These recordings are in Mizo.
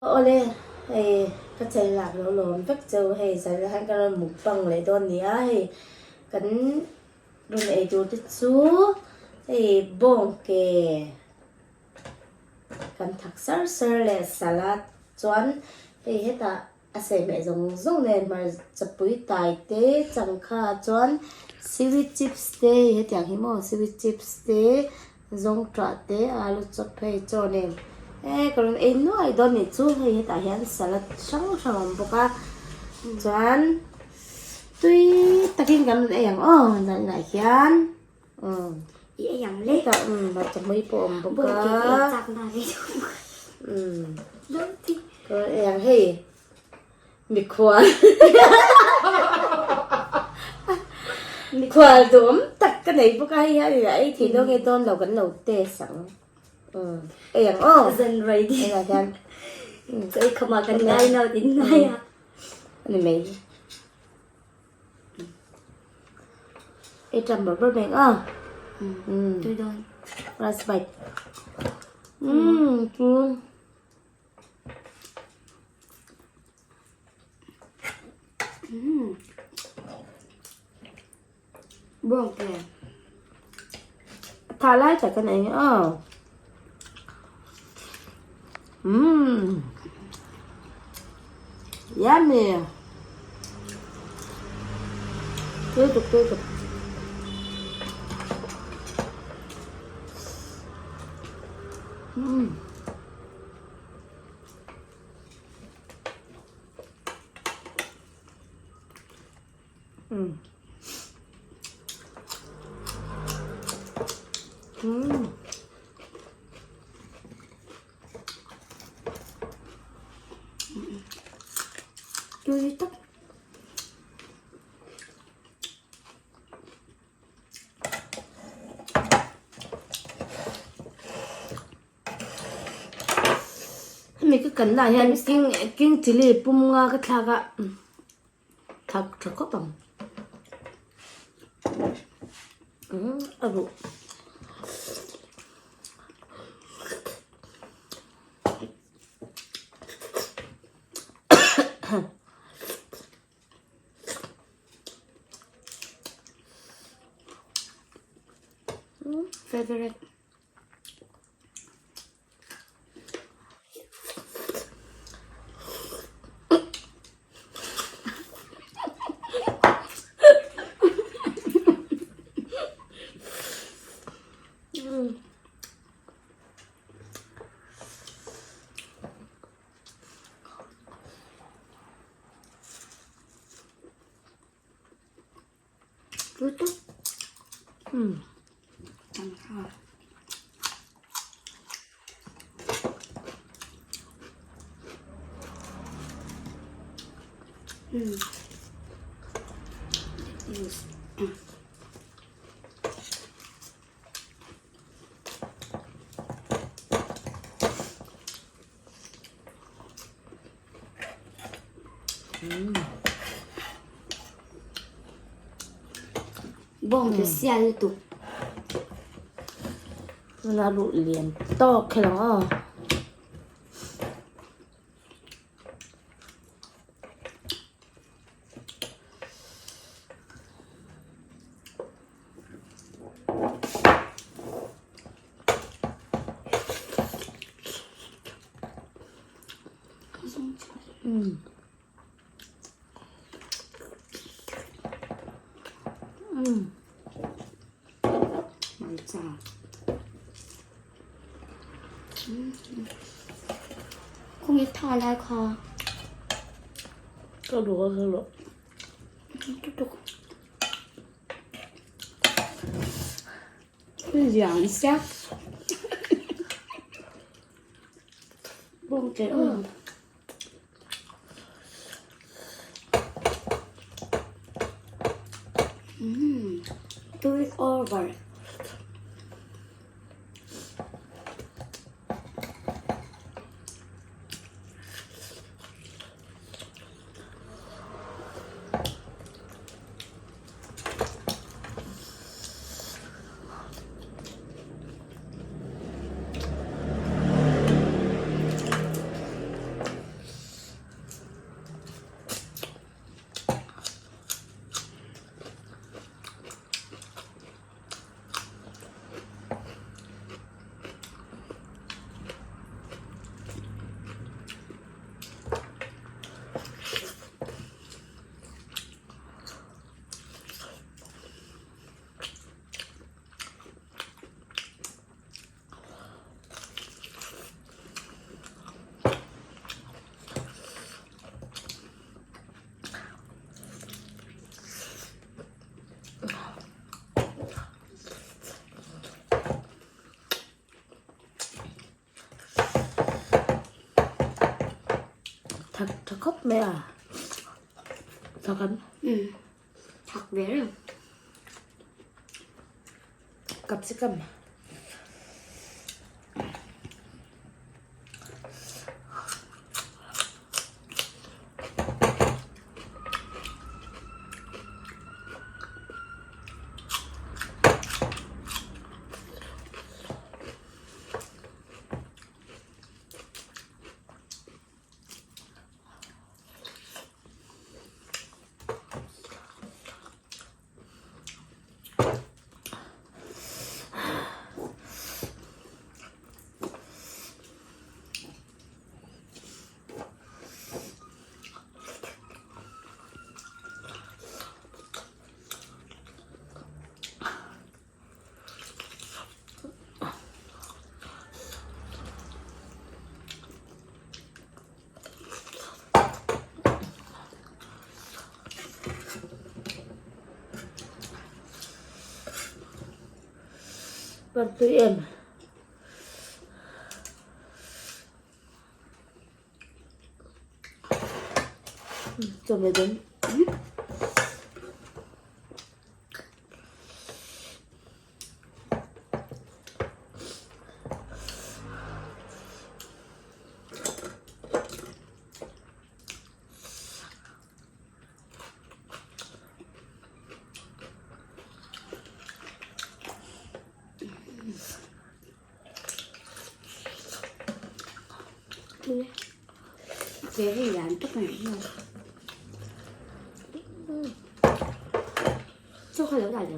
Awle, hei ka channel ah ka lo lawm vek cheu, hei zan ah hian ka rawn mukbang leh dawn ni a, hei kan rawn ei tur te chu hei bawng ke kan thak sar sar leh salad chuan hei hetah a sehmeh zawng zawng nen hmarchapui tai te changkha chuan seaweed chips te hei hetiang hi maw seaweed chips te Zawngṭah te alu chawp phei chaw nen e ka rawn ei nuai dawn nih chu hei hetah hian salad hrang hrang a awm bawk a chuan tui takin kan rawn ei ang aw zan inah hian umm I ei ang le hetah umm hmarcha hmui pawh a awm bawk a umm ka rawn ei ang hei. Mikhual Mikhual duhawm tak ka nei bawk a hei hian in a ei thei dawn nge dawn lo kan lo test ang umm ei ang aw Zan ready hengah hian Chaw ei khawmah kan ngai no tin ngai a ani mai Ei ṭam ber ber mai ang aw umm tui dawn last bite umm tui. Bawng ke. Tha lai tak kan ei aw. Umm. Yummy. Tui tuk tui tuk. Umm. Umm. Umm. Tui tak. Hemi ka kan lah hian king king chilli pum nga ka thlak a thak tha khawp ang umm a ruh. Favorite. Lutuk. Use. Bawng chu sial lutuk. La luh lian tawk kher ang aw. Khawnge tha lai kha. Ka duh a ka luh. Lutuk. Lian sia. Bawng che aw. Umm tui over. Thak tha khawp mai a. Thak an. Umm thak ve reng. Capsicum. Partui em. Chawhmeh dawn. Very lian tak mai maw. Chaw kha lo dah lo.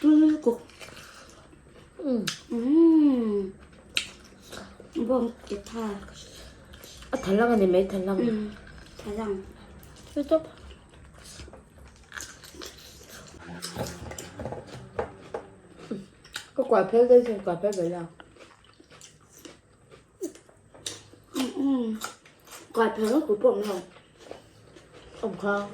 Tui cục. Bawng ke tha. A thalang ani mai thalang. Thalang. Tui tawp. Ka kuai phel daih chuan kuai phel ve la. Kuai phel ngawt pawh awm lo. Awm khang.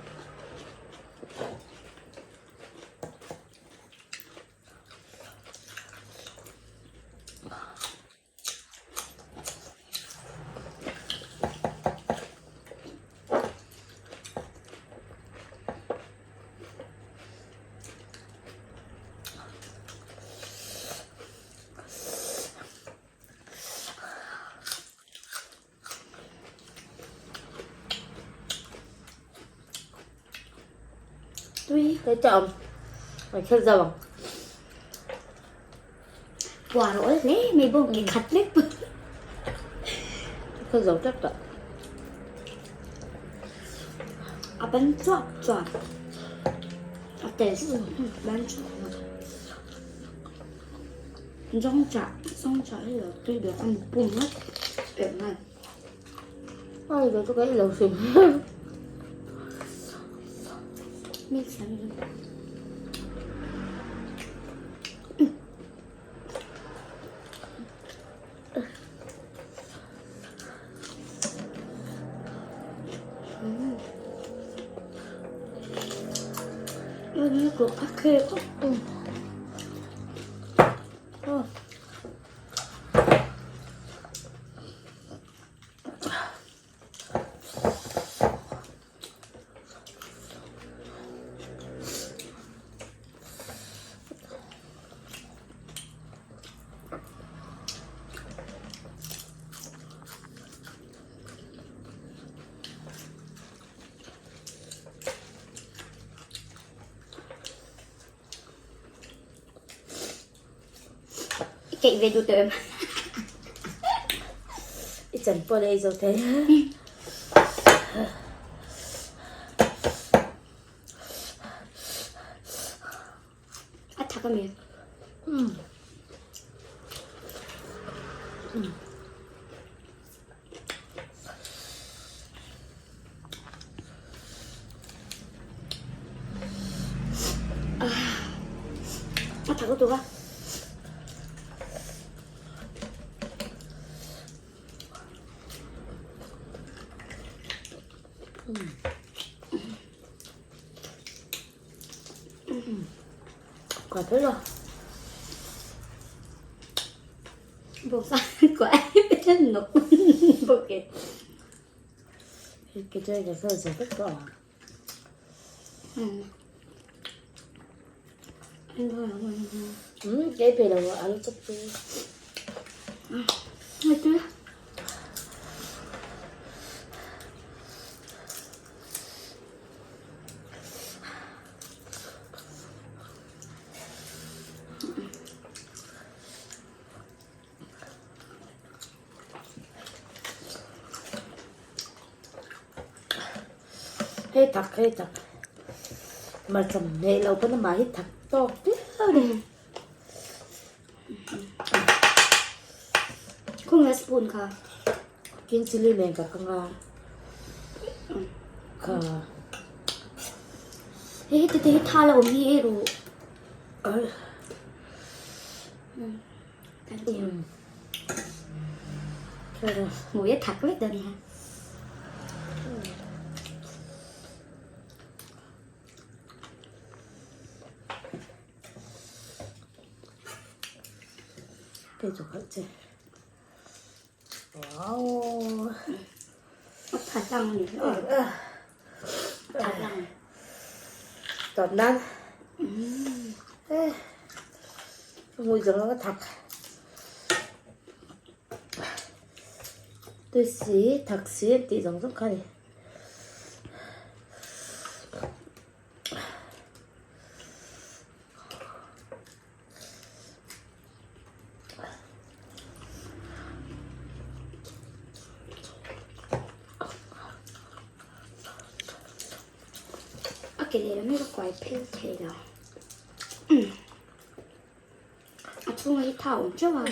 Tui. Cái chậm. Mày khét ra bằng. Quả rỗi thế, mày bông cái khát lép. Khét dầu chắc cả. À bánh chọt chọt. À tè bánh chọt. Rong chả, rong chả thì là tuy được ăn một bùn hết. Để này. Ai rồi tôi cái lẩu xỉn. Mix ăn. I keih ve duh tawh em? I chan pawh la ei zo thei. A thak a mi? Umm. A thak lutuk a. Quả thế rồi. Bawngsa kuah nawk bawk e. Cái chơi cái sơ sơ tất cả. Cái về là ăn chụp đi. Hei thak hei thak hmarcha hmeh lo pawn amah hi thak tawk viau a ni. Khawnge spoon kha? King chilli nen ka kang a kha. Hei heti te hi tha la awm hi ei rawh. Hmui a thak vek dawn nia. Kei chu khalh che. Wow. A tha tlang a ni. A tha tlang. Tawp nan. Hmui zawng a thak. Tui si, thak si an tih zawng zawng kha a ni. A ke lehlam hi ka kuai phel thei lo. A chhungah hi tha a awm teuh a.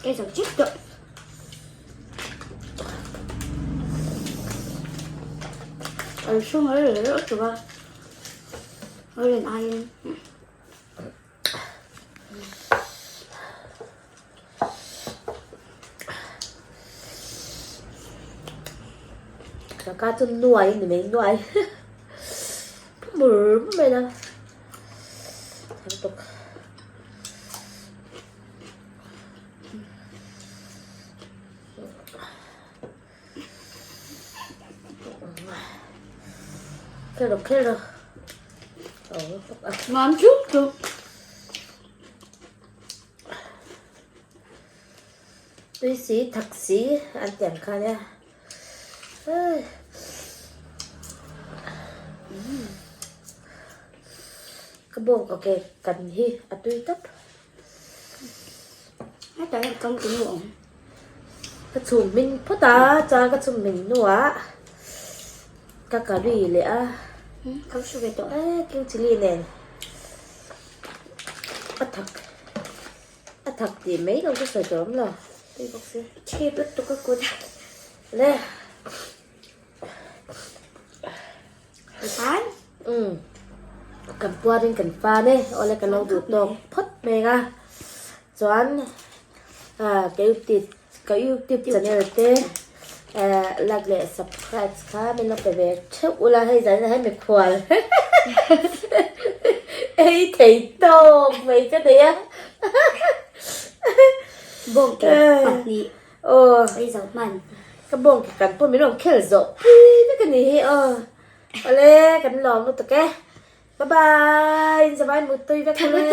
Cái dầu chết rồi. Ở xuống ở đây rất tụi ba. Ở lên ai Ka ka chu nuai ni mai nuai mur mai la lutuk. Kher lo kher lo Ngon chút chút. Tui si thak si an tiang kha nia. Ka bawk ok kan hi a tui tawp. Hetah hian kam tunu a awm. Ka chhum hming phawt a, chuan ka chhum hming hnuah ka curry leh a. Ka hre ve tawh. Eh king chilli nen a thak a thak tih mai lo chu sawi tur awm lo tui bawk si. Chhip lutuk a kut a. Le. Kan? Umm kan puarin kan fan e awle ka lo duh tawk phawt mai ang a chuan ah ka youtube ka youtube channel te eh like leh subscribe kha min lo pe ve theuh ula hei zan in hei mikhual ei thei tawk mai ka nei a Bawngke pahnih. Aw. Ei zo hman. Ka bawng ki kan pawh min rawn khel zawh pui vek a ni hi aw. Awle kan lawm lutuk e. Bye bye. Inzavai mutui vek le.